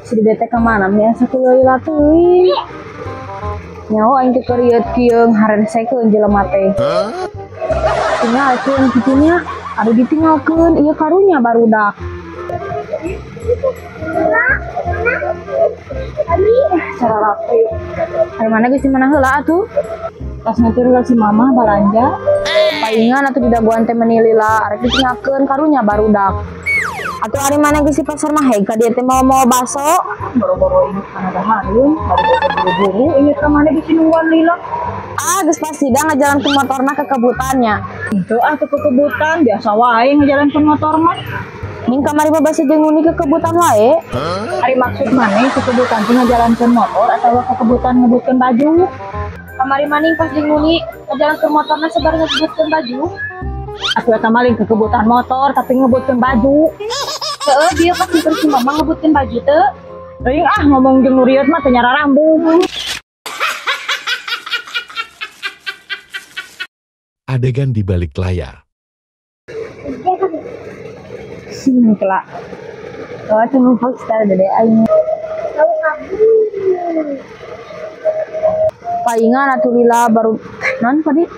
Si Dede teh ka mana biasa kuliah teuing. Nyaho aing teh keur rieut kieu ngarensekeun jelema teh. Tinggalkeun kitu nya, anu ditinggalkeun ieu karunya barudak. Cara rapi. Ari mana geus di mana heula atuh? Pas nganter heula si mama balanja. Paingan atuh didagoan teh meuni lila, arek ditinggalkeun karunya barudak. Atuh ari mana geus di pasar mah heg ka dieu teh mawa-mawa baso. Boro-boro inget kana dahareun, boro-boro buru-buru inget ka mana bisi nungguan lila. Ah, geus pasti da ngajalankeun motorna ke kebutannya. Henteu ah ke kebutan, biasa wae ngajalankeun motor mah. Ning kamari mah basa jeung nguni ke kebutan wae. Ari maksud maneh ke kebutan teh ngajalankeun motor atawa ke kebutan ngebutkeun baju? Kamari maning pas jeung nguni ngajalankeun motorna sabar ngebutkeun baju. Atuh eta mah lain ke kebutan motor tapi ngebutkeun baju. Heeh, dia pas di kursi mama ngebutkeun baju teu. Teuing ah ngomong jeung nu rieut mah teu nyararambung. Adegan di balik layar. Kelak. Oh, tunggu poster dede aing. Paingan atuh lila baru non tadi.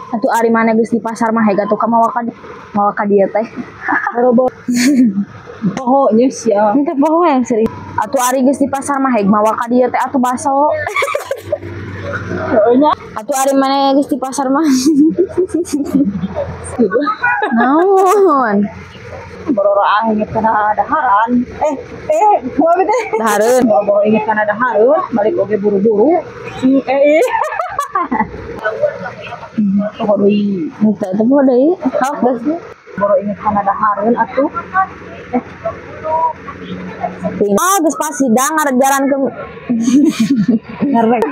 Atuh ari mana geus di pasar mah heg atuh ka mawa ka dieu teh. Boro-boro. Poho nya sia. Henteu poho yang sering. Atuh ari geus di pasar mah heg mawa ka dieu teh atuh baso. Heeh nya. Atuh ari mana geus di pasar mah. Naon? Boro-boro ah inget kana daharan. Kumaha teh? Dahareun. Boro-boro inget kana dahareun, balik oge buru-buru. Poho deui. Henteu teh poho deui. Hok geus. Boro inget kana dahareun atuh. Ah, geus pasti da ngajalankeun ngarek.